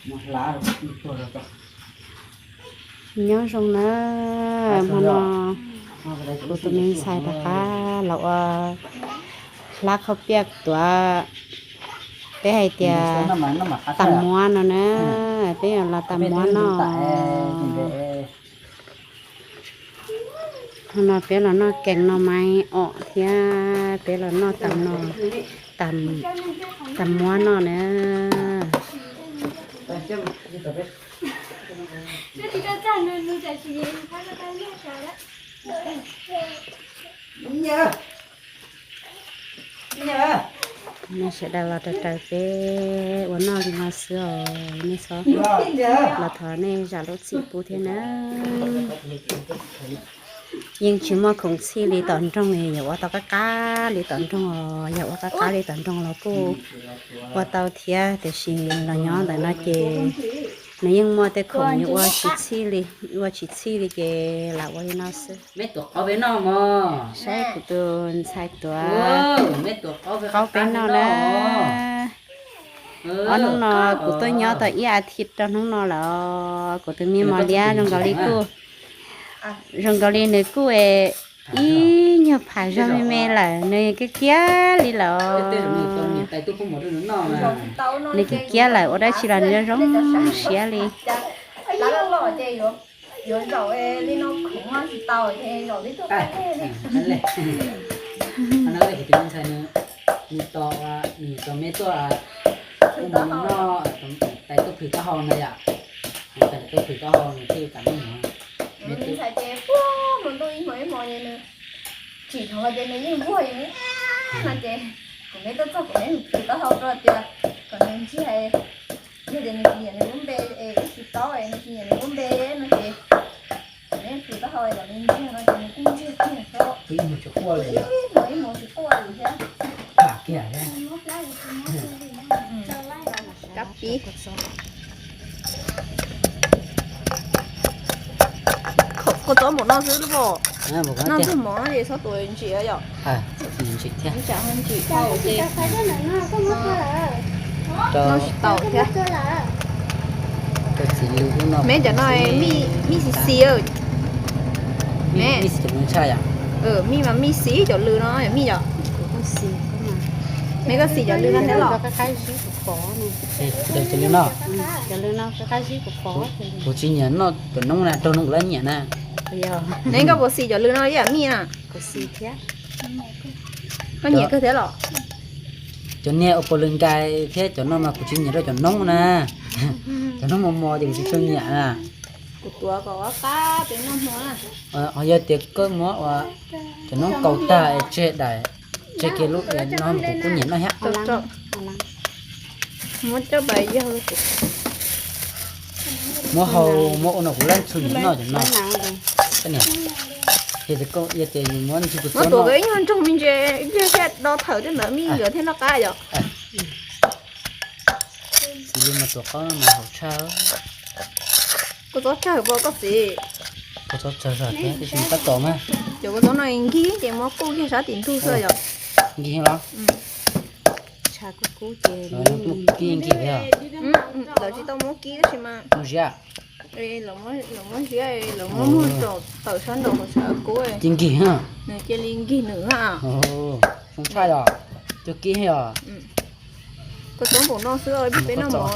Nyob zoo na, hmo no kuv tus me ntxhais rov qab los ua hlab khaub piaj tuav, peb hais tias tas muab no na, peb yuav los tas muab noj. Hmo no peb los noj kees no mais om thiab peb los noj tas muab noj na. Nej sawv daws los raws raws peb ua noj li no xwb os, nej txhob los thov nej zam lub txim pub thiab na. Yeej tsis muaj khoom txhij li tom nroog, yog ua tau qab qab li tom nroog os, yog ua qab qab li tom nroog los kuj ua tau thiab, tiam sis los nyob ntawm no ces nws yeej muaj tej khoom yus ua tsis txhij li, ua tsis txhij li ces lam ua li no xwb. Saib kuv tus ntxhais tuav qaub peb noj na. Ob hnub no kuv tuaj nyob tau ib as thiv rau hnub no lawm, kuv tus me mos liab zoo nkaus li kuj, zoo nkaus li nws kuj ib nyuag pham zog me me lawm, nws kiag kiag li lawm. Nws kiag kiag lawm, ua dab tsi los nws zoo siab li. Nws tos, nws tos me tuaj, kuv mus noj tais tuaj plhws taub hau na yom. Tais tuaj plhws taub hau nws thiaj kam noj mov. Tais ces puag hmo ntuj ib hmo ib hmo ces nws tsim dheev los ces nws yeej vuag no ces kuv me tuaj txog kuv me plhws taub hau rau tias kom nws ntsiag, yog tias nws tsis nyiam nws lub npe es ib tsis taub es nws tsis nyiam nws lub npe no ces kuv me plhws taub hau kom nws ntsiag no ces nws kuj ntsiag tiag xwb. Ib hmo ib hmo tsis quaj li thiab. Kab pib. Khaum kua txob npaum no xwb los? Noj txog mov ces txhob tuav ntsim yom. Ntsim thiab. Ntsim thiab. Me cov no mij xis xis. Mij mas mij xis cov lw no mij yom. Me koj xis cov lw no thiab los? Cov lw no. Kuv tsis nyiam noj cov noob na, raug noob kuv lab nyiam na. Ne koj puas xis cov lw no ib yam mij na? Koj nyiam kawg thiab los? Cov niag ua pos lw nkais thiab cov no mas kuv tsis nyiam rau cov noob na. Cov noob mos mos ces kuv tsis tshua nyiam na. Kuv tuav kom ua qab peb noj hmo na. Ho yog tias koj muab ua cov noob kaus tag es tseg daim, tseg kiag lub no kuv kuj nyiam noj thiab. Muab coj pas yog. Muab hau, muab ua no kuv lab txhua nyiam noj cov no. Yog tias yus muab ntsis kuv tuav ib nyuag nroog me ntsis, ib pliag thiaj do thawm tej ntawd me ntsis thiaj noj qab yom. Txiv li mas tuav qaub no mas haum tshaj. Kua txob tsawg pom koj txiv? Kua txob tsawg zog thiab tab tom mas. Cov kua txob no nkig ces muab kuj kiag sab tim ntug xwb yom. Nkig los? Kib nkig thiab. Lawv tsis tau muab kib tab sis mas. Muab ziab. Lawv muab ziab, lawv muab muag rau tawm sab nraud hauv sab kub. Kib nkig. Nws cia li nkig nws. Zoo tshaj yom. Cog kib yom. Kua txob npaum no xwb peb noj mov.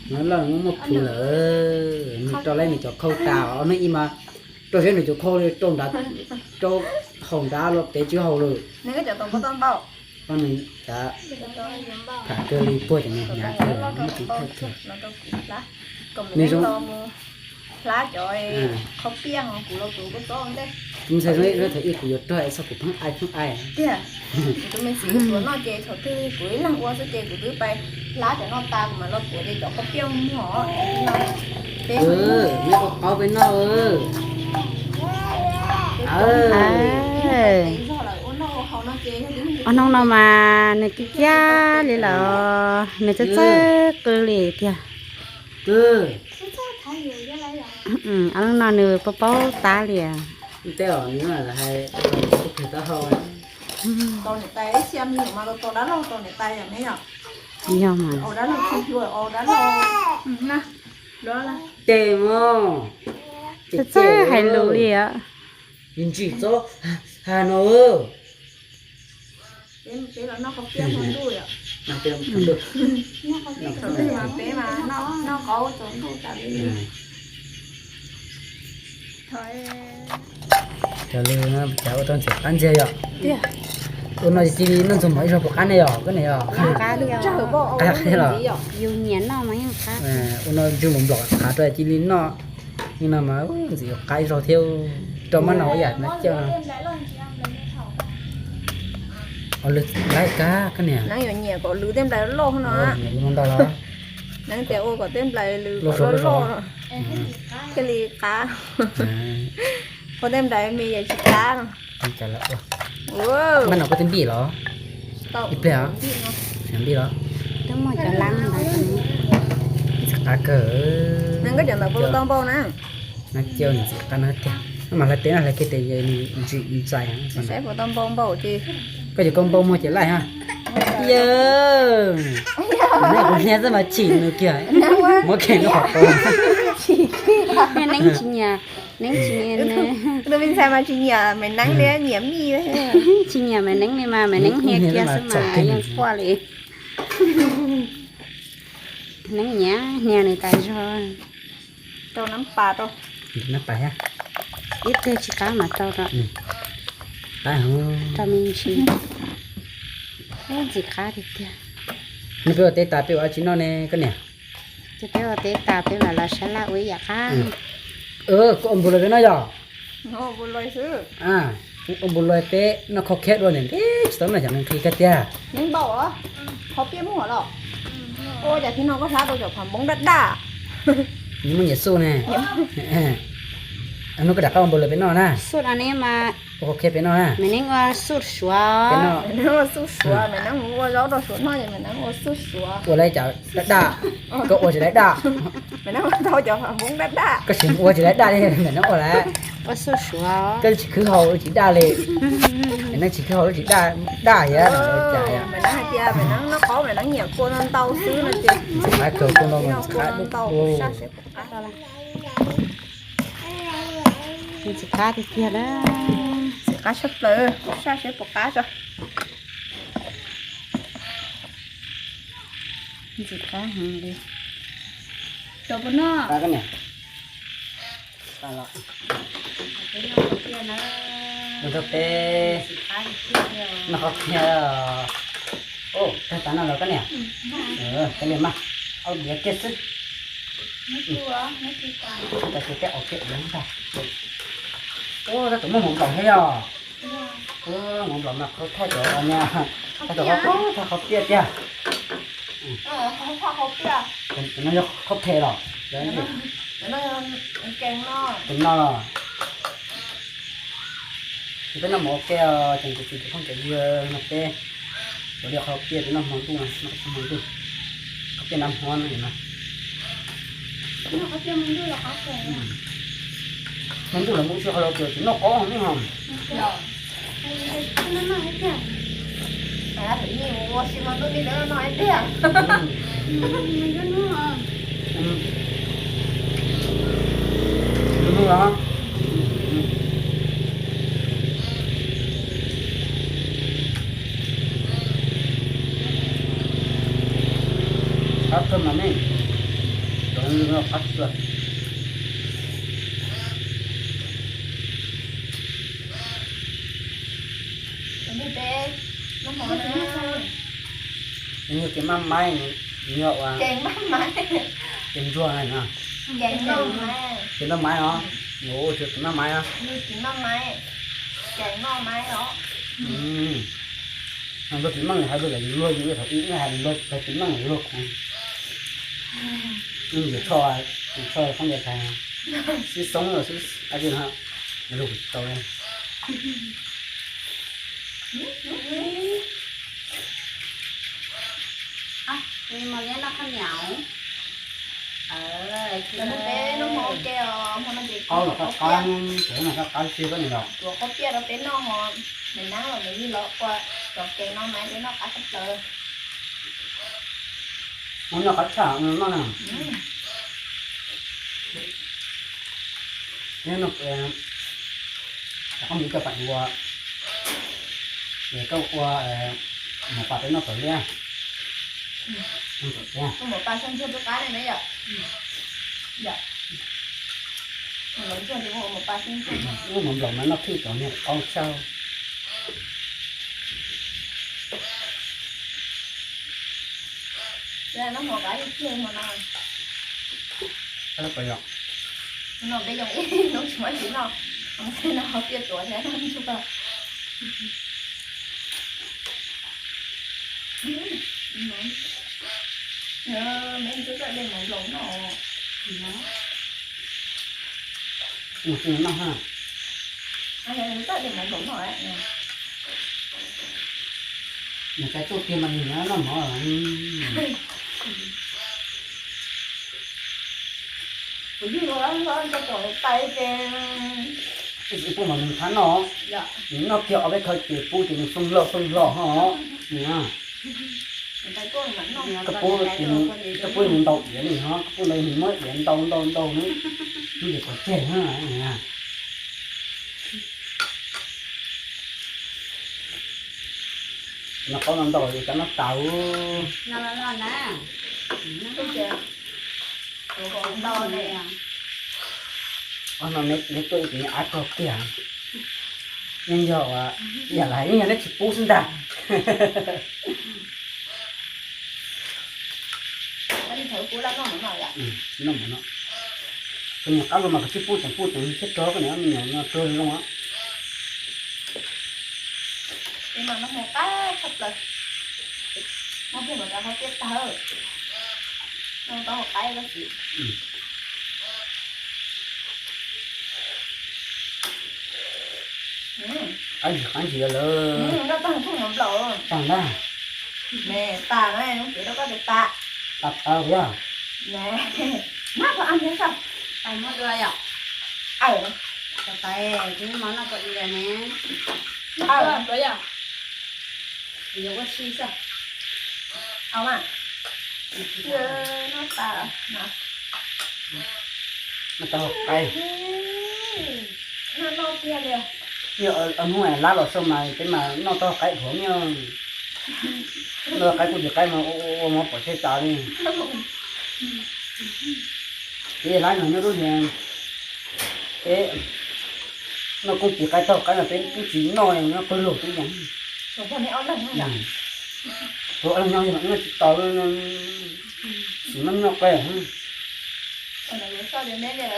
Lawv muab muag plhws lawm, nws rau lawv nws cov khau tas os, nws ib mas rau siab nws cov khau li rau nrad, rau haus nrad los pem tsis haus lawm. Nws cov tham kawg li puag cov nws hnyav kawg, nws zoo. Hlab cov qhov piaj kuv los kuv kua txob ntej. Tus me ntxhais zoo li thaum ub kuv yuav rog es txog kuv pheej ai pheej ai tiag. Kuv tus me txiv tuav noj ces thaum twg kuv ib leeg ua xwb ces kuv twb pais hlab cov no tas kuv mam los tuav ces cov qhov piaj muag. Peb ua qaub peb noj. Ob hnub no mas nws kiag kiag li lawm, nws txawj txawj qw li tiag. Ob hnub no nws paub paub tab li. Tau niam tais ib txhia me nyuam mas tau dab laug tau niam tais yom ne yom. Yog mas. Ces mog, txawj hais lus li os. Ntsim txob ha no. Cov lws no cas ua tau ntxim qab ntxiag yom. Ua no cia li noj ntxuag mov ib zaug puas qab ne yom, koj niam yom? Qab thiab los? Ua no ntswg mov nplom qhav rau cia li noj. Li no mas ntxim qab ib zaug thiab. Rau mab no ua yam no coj no. Lws laib kab koj niam. Neeb yuav nyiam kom lws tej nplais loj no. Nyiam li no ntau los? Neeb tias ua kom tej nplais lws loj loj, thiaj li qab. Ua tej nplais me yam tsis qab no. Mab no koj twb npij los? Ib pliag os. Npij los? Twb muaj cov lab ntawd. Ntxim qab kawg. Neeb koj cov ntawd puas tau npau na? Nab cia ntxim qab no tiag. Nab mas hlais tes no hlais kiag tes nws ntxim ntxais. Saib puas tau npau npau ces. Koj cov koj npau muag ces laij ha. Yawg, neb kuv hnia xwb mas chim nws kiag. Muab kheej lub qhov qau. Neeb tsis nyiam, neeb tsis nyiam. Tus me ntxhais mas tsis nyiam Maiv Neeb li, nyiam mij. Tsis nyiam Maiv Neeb li mas Maiv Neeb hnia kiag xwb mas yeej quaj li. Neeb nyiam hnia nws tas zog. Rau nab pas rau. Nab pas thiab. Ib teg tsis qab mas rau rau. Rau me ntsis. Ntxim qab tiag tiag. Neb peb ua teb tas peb ua dab tsi noj ne koj niam? Ces peb ua teb tas peb mam los sab laj ua ib yam qab. Koj ua npus lais peb noj yom? Ua npus lais peb noj khau khiab dua ntawm ntej tsis tau noj yam nqhis kawg tiag. Neeb npau os, qhov piaj muag los. Ua cas thib no koj hlab tau cov phav npoob daj daj. Nws muaj nyiam xuj ne. Hnub koj rov qab ua npus lais peb noj na. Xuj no ne mas. Ua khau khiab peb noj na. Maiv Neeb ua xuj suav. Maiv Neeb ua xuj suav, Maiv Neeb mus ua zaub rau suav noj ces Maiv Neeb ua xuj suav. Ua lawm cov daj daj, koj ua tsis laib daj. Maiv Neeb ua tau cov phav npoob daj daj. Koj tsis ua tsis laib daj li, Maiv Neeb ua lawm. Ua xuj suav. Koj tsis khwv hau tsis daj li. Maiv Neeb tsis khwv hau tsis daj, daj thiab. Maiv Neeb hais tias Maiv Neeb noj qaub Maiv Neeb nyiam kua ntau ntau xwb no ces. Ntxim qab kawg, kua ntau ntxim qab. Ntxim qab tiag tiag na. Ntxim qab tshaj plaws, saj seb puas qab tso. Ntxim qab heev li. Rau puas noj? Nrog peb noj qhov kiag. Tag tas no los koj niam? Koj niam mas, au diav kiag xwb. Tab sis peb au kiag ntag. Tab tus muaj hmoov nplaum thiab yog? Hmoov nplaum mas qhov thaj cov niag, tab tus qhov, qhov piaj tiag. Tus no yog qhov phem los? Tus no los? Ces peb noj mov ua ke, tseem kuv txiv cov phooj cov ywg no peb, cov li qhov piaj peb noj hmo ntuj, noj qhov hmo ntuj, qhov piaj nab hmo no na. Hmo ntuj los mus ua si qhov los tias tsis noj qaub ne ho. Ua si hmo ntuj nej noj ib tiag. Qab kawg mas nej, cov no qab kawg. Ces maj maib, yog ua ces ntsuag na, ces noj maib os, ua ces maj maib os. Ntsuag txiv meej hais tias yus luag yus thaum ub hais luag thaum txiv meej luag khoom, yus tsho, yus tsho phooj ywg hais sib xoob los sib, luag tsis tau li. Qaub los koj qab, cov no koj qab tsis koj niam los. Tuav qaub piaj rau peb noj ho, Maiv Neeb los Maiv Neeb los ua cov kev no mas peb noj qab tshaj plaws. Ua noj qab tshaj no na. Nyob no, koj mus coj pam ua, koj ua mov pas peb noj tom liaj. Mov pas xyoo ntsuag tu qab ne yom. Mov nplaum mas noj phij tom niag qaub tshaj. Noj hmo qab ib pliag hmo no. No peb yoo ib hnub tsis muaj tsis noj, no tiaj tuav thiab noj ntsuag. Me ntsuag txawj de mov nplaum noj. Noj ha. Txawj de mov nplaum noj. Nws cai tuaj kiag mas nws noj mov. Kuv yug los los cov pom tais ces ib txwm pub mas nws thab noj, nws noj kiag ob peb khaw ces pub ces nws foo hlo foo hlo ho. Koj pub ces nws, koj pub nws ntau iav li ho, koj pub ntau nws muab iav ntau ntau ntau hnub, hnub ces pov tseg na. No qaub no ntau li cov no tas. Ob no neb tuaj ib tug neb av rog kiag. Yeej yog, yam li yeej yog neb tsis pub xwb ntag. Koj niag qab los mas koj tsis pub tseem pub tseem thiab rog koj niam me nyuam no rog zoo. Qab ntsis qab ntsis lawm. Tag ntag. Tas tas yog. Tais muab dua yom. Tais tais twb mov noj kom li lawm ne. Yuav ua si xwb. Noj tas hauv qaib. Hnub lab los xaus mas peb mas noj tau qaib dhuav nyob. Noj qaib kuj tsis qaib mas ua mov pom tseg tas li. Ces lab no nyob lub niag peb noj koob tis qaib taug qaib no peb twb tsis noj nyob pawg lug twb yeej. Kuv ob leeg nyob tsis tau, tsis muaj noj qaib. Kuv twb me nyuam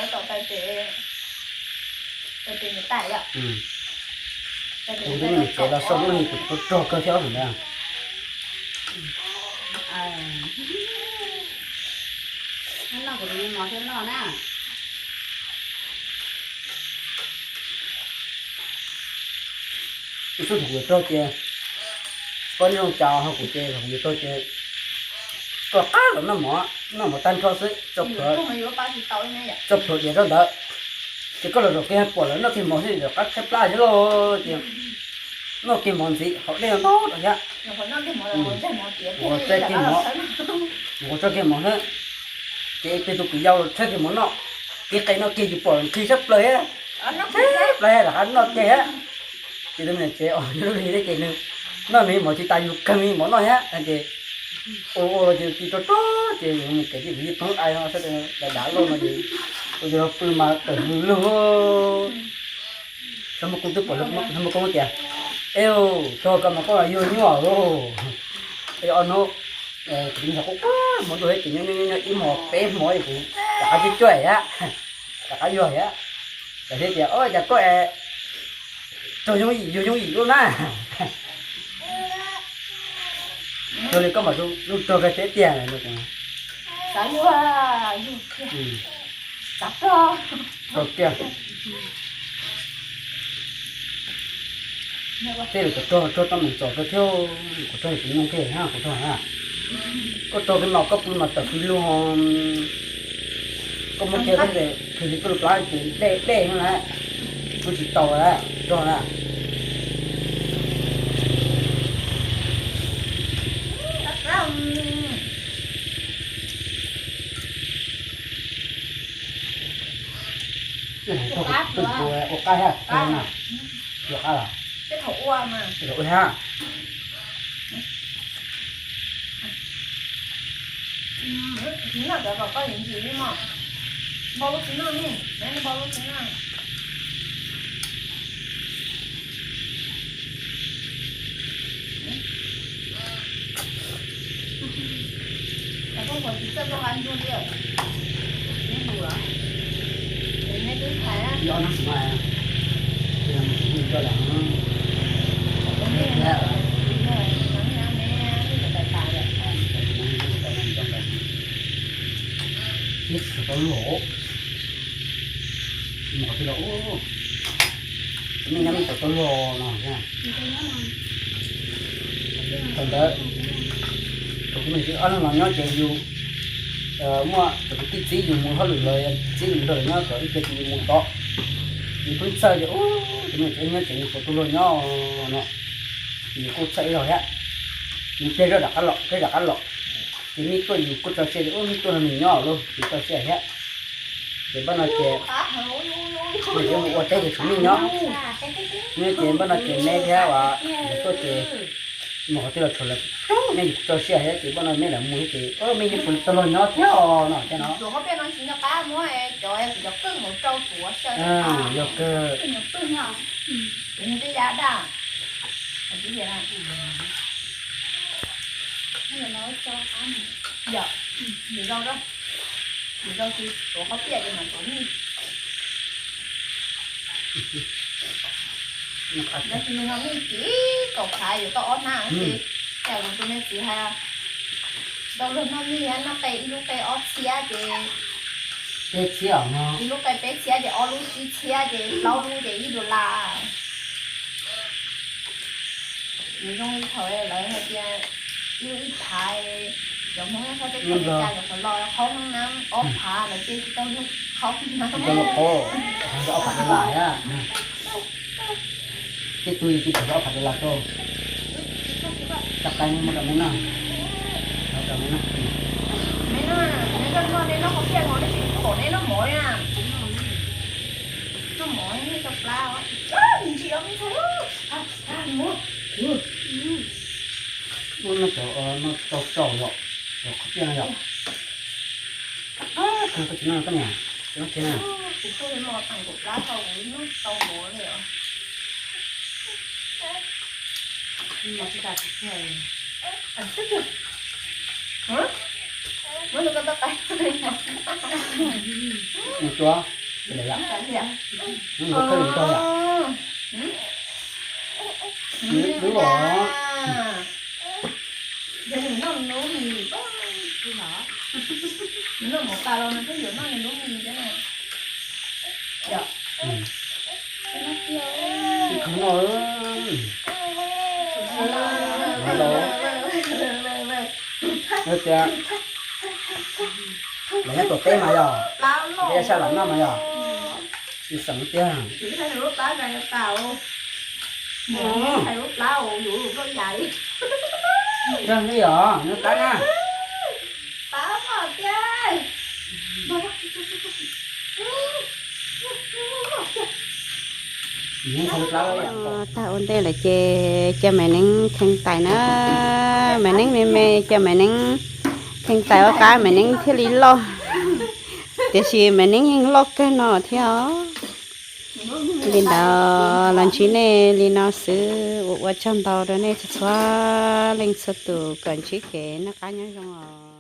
tsev los xaus lub niag kuv rog kawg thiab ntag. Ib xub thaum kuv yuav rog ces koj niaj zoo cas ho kuv ces thaum kuv yuav rog ces koj qab los noj mov, noj mov tag nrho xwb, tso plhuav diav rau ntawd. Ces koj los zaum kiag pom lawv noj kiag mov xwb, zaum qab tshaib plab xwb lauj. Ces noj kiag mov ntxiv, haus dej ntau rau thiab. Ua tso kiag mov, ua tso kiag mov xwb. Ces peb tus kwv yau los tshawb kiag mov noj, kev qe noj kiag yus pom nqhis sab plaws thiab, sab plaws rov qab noj kiag thiab. Ces tus me nyuam tsev os, yus lub hli thiab ces nws noj nws mov tsis tas yus kawg me mov noj thiab ces ua ua los ces tis rog rog ces mus kev ces kuv yeej poob ai no sab dav dav loj no ces ua ces pw mas tawm lug lug. Xab muaj koob twb pom, xab muaj koob tias, Eus, tog koj mas koj yuag nyuaj lauj. Es ob hnub kuv tus me ntxhais quaj quaj hmo ntuj thiab ces nyob nyob nyob ib hmos peb hmo es kuv rov qab cuab cuab thiab, rov qab yuag thiab. Txawm thiab tias, Ua cas koj es rog yooj yim yuag yooj yim luaj na. Rog li koj mas zoo rog kawg thiab tiag. Xav yuag, yuag kiag. Xav rog, rog kiag. Tej lawm cov rog, rog tau meem txom kawg thiab, kuv rog kuv nyooj kiag na, kuv rog na. Koj rog kiag mas koj pw mas tawm pw lug, koj muab kiag koj ntses khwv li koj lub plab ces dej dej no na, pw tsis tau na, rog na. Ua qab thiab, ua qab los. Ua qab thiab. Tsis noj cov kom koj ntsim li mog. Npau lub txiv noj ne, npau lub txiv noj. Cov phooj ywg tsis txawj loj qab ntsuag li, tsis yus, neb twb hais na. Ib txhia tau luag, mus qhov twg los, nej nyob nej tau luag no. Thaum ntawd, thaum kuv me ntsis ob leeg los nyob ces yus muaj cov kwv tij txib yus mus hauj lwm los txib yus mus nrog lawv nyob, thaum ib pliag ces yus mus tod, yus pheej txhawj tias ub, cov me ntsis nyob ces yus puas tau luag nyob no. Yus kuj txhawj ib zaug thiab. Yus pliag zoj rov qab los, pliag rov qab los, ces nej tuaj yus kuj tso siab tias ub, nej tuaj nrog nws nyob lauj, yus tso siab thiab. Ces npaj no ces, ces mus ua teb ces tshuav nej nyob. Nyob ces npaj no ces neb thiab uas lawv tuaj ces mus qhov twg los tshuav lawv, nej yus tso siab thiab ces npaj no neb lam mus thiab ces mej nyob puas tau luag nyob thiab os no thiab no. Yog kawg. Yog, yus zoo, yus zoo tsis tuav qhob piaj ces mam tuav mij. Yog tsis nws ho mij tib kaum phav yuav tau ob hnab ces, cas kuv tus me txiv hais, tau luag noj mij noj qe ib lub qe ob txhiab ces, ib lub qe peb txhiab ces ob lub tsib txhiab ces plaub lub ces ib dollar. Yus zoo li thaum lawv hais tias ib lub ib phav, cov Hmoob nyob sab teb chaws Amelikas lawv qhuav los qhaub noob nab ob phav lawv cia li tsis tau luag qhaub noob nab. Ob phav dollar thiab. Tej tug yus cia li tau ob phav dollar rau. Tag kis muab rau me noj, rau me noj. Me noj, me noj, neb noj qhov piaj no, neb tsis pom neb noj mov na. Noj mov neb tso plab os. Ntsim os me ntxhais. Muab no cov no tau rau yom, cov qhov piaj no yom. Koj tsis noj koj niam, tsis noj kiag na. Kuv tuaj ib hmos tseem kaum plab tau, kuv noj tau mov li os. Muab rau koj tau qab. Nws tuaj, nws tuaj khaub nws tuaj yom. Nws lub os. Yog nws noj lub mis, nws noj mov tas los nws twb yuav noj nws lub mis thiab na. Yom. Ib khwv no, los, yog tias lawv nyob tom teb mas yog, peb sab lam noj mas yog, tsis xeem tiag. Yog li os, nws qab na. Tag ua ntej lawm ces cia Maiv Neeb kheej tais na. Maiv Neeb me me cia Maiv Neeb kheej tais ua qab Maiv Neeb thiaj li loj. Tiam sis Maiv Neeb yeej loj kawg no thiab os. Li ntawd los ntsib nej li no xwb, ua ua tsaug ntau rau nej txhua txhua leej txhua tus kom ntsib kev noj qab nyob zoo os.